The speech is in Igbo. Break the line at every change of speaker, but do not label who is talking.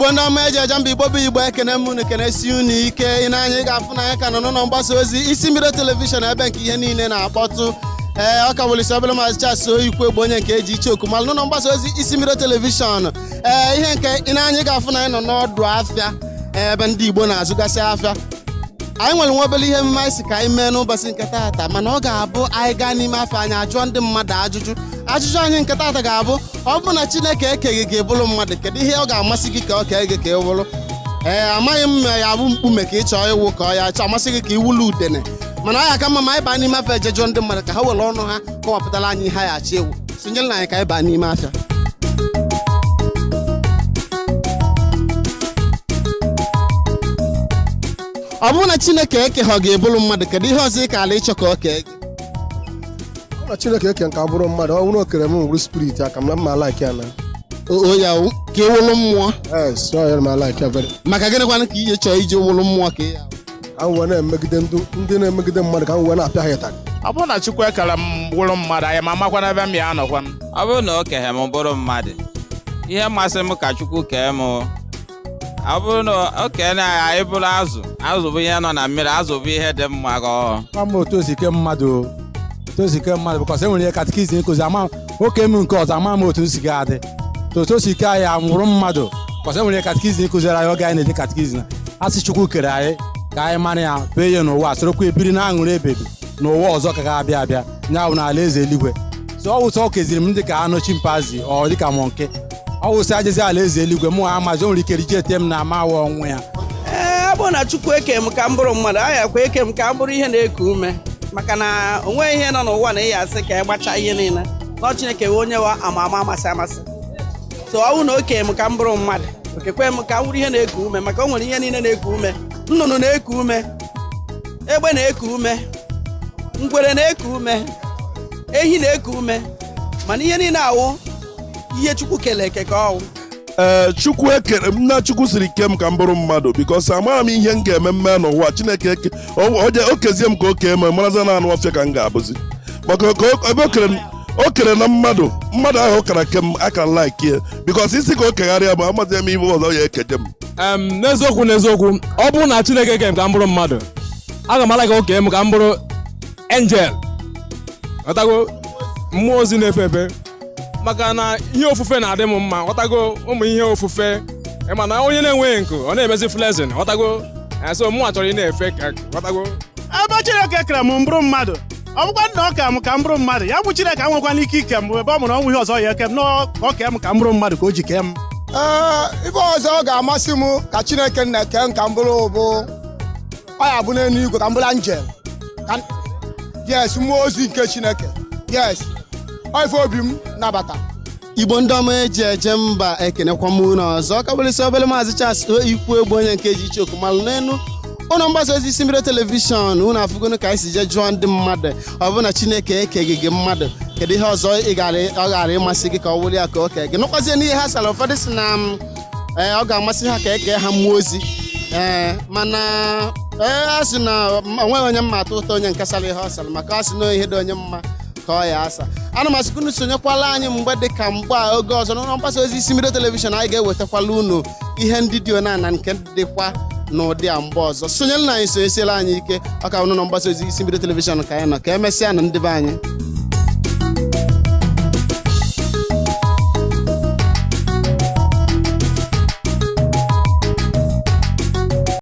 Igbo ndị ọma eji eje mba, Igbo bụ Igbo, ekene m unu, kenesi unu ike. Ị na-anya, ị ga-afụ na anyị ka nọ n'ụlọ mgbasa ozi Isi Mbido Television, ebe nke ihe niile na-akpọtụ. Ee, ọ ka wụlisi obere Maazị Charles Oyikwe bụ onye nke eji iche oku malụ n'ụlọ mgbasa ozi Isi Mbido Television. Ee, ihe nke ị na-anya, ị ga-afụ na anyị nọ n'ọdụ afịa ebe ndị Igbo na-azụgasị afịa. Anyị nwere nwa obere ihe emume anyị si ka anyị mee n'ụbọchị nke taata, mana ọ ga-abụ anyị gaa n'ime afọ, anyị ajụọ ndị mmadụ ajụjụ. Ajụjụ anyị nke taata ga-abụ: ọ bụrụ na Chineke ekeghị gị bụrụ mmadụ, kedu ihe ọ ga-amasị gị ka ọ kee gị ka ị wụrụ? Ee, amaghị m ma ya bụ mkpume ka ị chọọ ịwụ, ka ọ ya chọọ amasị gị ka ị wụlụ udene, mana ọ ya ka mma ma anyị baa n'ime afọ eje jụọ ndị mmadụ ka ha were ọnụ ha kọwapụtara anyị ihe ha ya achọ ịwụ. Sonyere na anyị ka anyị baa n'ime afịa. Ọ bụrụ na Chineke ekeghọ gị bụrụ mmadụ, kedu ihe ọzọ ị ka ala ịchọ ka ọ kee gị?
Ọ na Chineke eke nka bụrụ mmadụ, ọ bụrụ okere m wuru spirit aka m na mma like ya na.
O ya wụ, ka ị wụlụ mmụọ?
Yes, ọ ya ma like ya very.
Maka gịnịkwanụ ka ihe chọọ iji wụlụ mmụọ ka ị ya?
Ka m wee na-emegide ndị na-emegide mmadụ, ka m wee na-apịa ha ịtarị.
Ọ bụrụ na Chukwu ekere m wụrụ mmadụ, anyị ma amakwa n'ebe m ya anọkwa.
Ọ bụrụ na o keghe m bụrụ mmadụ, ihe masịrị m ka Chukwu kee m, ọ bụrụ na o kee na anyị bụrụ azụ, azụ bụ ihe nọ na mmiri, azụ bụ ihe dị mma ka ọ
Ama m otu o si kee mmadụ o. Otu o si kee mmadụ, because e nwere ihe catechism nkụzi. Ama oke m nke ọzọ, ama m otu m si ga-adị otu o si kee anyị nwụrụ mmadụ, because e nwere ihe catechism kụziri anyị oge anyị na-eje catechism. A sị Chukwu kere anyị ka anyị mara ya, fee ya n'ụwa, sorokwa ebiri na aṅụrị ebebi n'ụwa ọzọ ka ga-abịa abịa, ya bụ n'ala eze eluigwe. So ọ wụsọ o keziri m dịka anụ chimpanzee, ọ dịka monkey, ọ wụsị ajezi ala eze eluigwe, mụ amazi o nwere ike rije ete m na ama awa ọnwụ ya.
Ee, ọ bụrụ na Chukwu eke m ka m bụrụ mmadụ, a yakwa eke m ka m bụrụ ihe na-eku ume, maka na o nweghị ihe nọ n'ụwa na ị ya asị ka ị gbachaa ihe niile na Chineke wee onye wa ama ama amasị amasị. So ọ bụrụ na o kee m ka m bụrụ mmadụ, okekwe m ka m bụrụ ihe na-eku ume, maka o nwere ihe niile na-eku ume. Nnụnụ na-eku ume, egbe na-eku ume, ngwere na-eku ume, ehi na-eku ume, mana ihe niile awụ ihe Chukwu kele eke ka ọwụ.
Ee, Chukwu ekere m na Chukwu siri ke m ka m bụrụ mmadụ, because amaghị m ihe m ga-eme mme n'ụwa. Chineke eke o kezie m ka o kee m, maraza na anụ ọfịa ka m ga-abụzi, maka ebe o kere na mmadụ mmadụ ahụ kara ke m aka like ya, because isi ka o kegharịa m, amazi m ihe ọzọ ya ekeje m.
N'eziokwu n'eziokwu, ọ bụrụ na Chineke kere m ka m bụrụ mmadụ, aga m ala ka o kee m ka m bụrụ angel, ghọtago, mmụọ ozi na-efe efe, maka na ihe ofufe na-adị m mma, ghọtago, ụmụ ihe ofufe. Ịma na onye na-enweghị nkụ, ọ na-emezi flexing, ghọtago. So mụ chọrọ ị na-efe ka, ghọtago.
Ebe Chineke kere m bụrụ mmadụ, ọ bụkwa na ọ ka m ka m bụrụ mmadụ, ya bụ Chineke anwekwana ike ike m ebe ọ mụrụ ọnwụ ihe ọzọ ya eke m nọọ ka ọ kee m ka m bụrụ mmadụ ka o ji kee m.
Ee, ife ọzọ ọ ga-amasị m ka Chineke na-eke m ka m bụrụ bụ ọ ya bụ n'elu igwe, ka m bụrụ angel. Yes, mmụọ ozi nke Chineke. Yes, ọ ife obi m nabata.
Igbo ndị ọma eji eje mba, ekenekwa m unu ọzọ. Ka bụrụsị obere Maazị Charles Ikwu Egbu, onye nke ji iche oku malụ n'elu ụlọ mgbasa ozi Isi Mbido Television. Unu afụgonu ka anyị si jee jụọ ndị mmadụ: ọ bụrụ na Chineke ekeghị gị mmadụ, kedu ihe ọzọ ị gara ọ gara ịmasị gị ka ọ wụrụ ya ka o kee gị? Nụkwazie n'ihe ha sara. Ụfọdụ si na m ee, ọ ga-amasị ha ka e kee ha mmụọ ozi. Ee, mana ee, a sị na onweghị onye mma atọ ụtọ onye nke sara ihe ọ sara, maka a sị na ihe dị onye mma ka ọ ya asa. Ana m asịkwa unu sonyekwala anyị mgbe dị ka mgbe a oge ọzọ n'ụlọ mgbasa ozi Isi Mbido Television. Anyị ga-ewetakwala unu ihe ndị dị ona nke dịkwa n'ụdị a mgbe ọzọ. Sonyere na anyị, sonyesiela anyị ike. Ọ ka n'ụlọ mgbasa ozi Isi Mbido Television ka anyị nọ. Ka emesịa na ndị be anyị.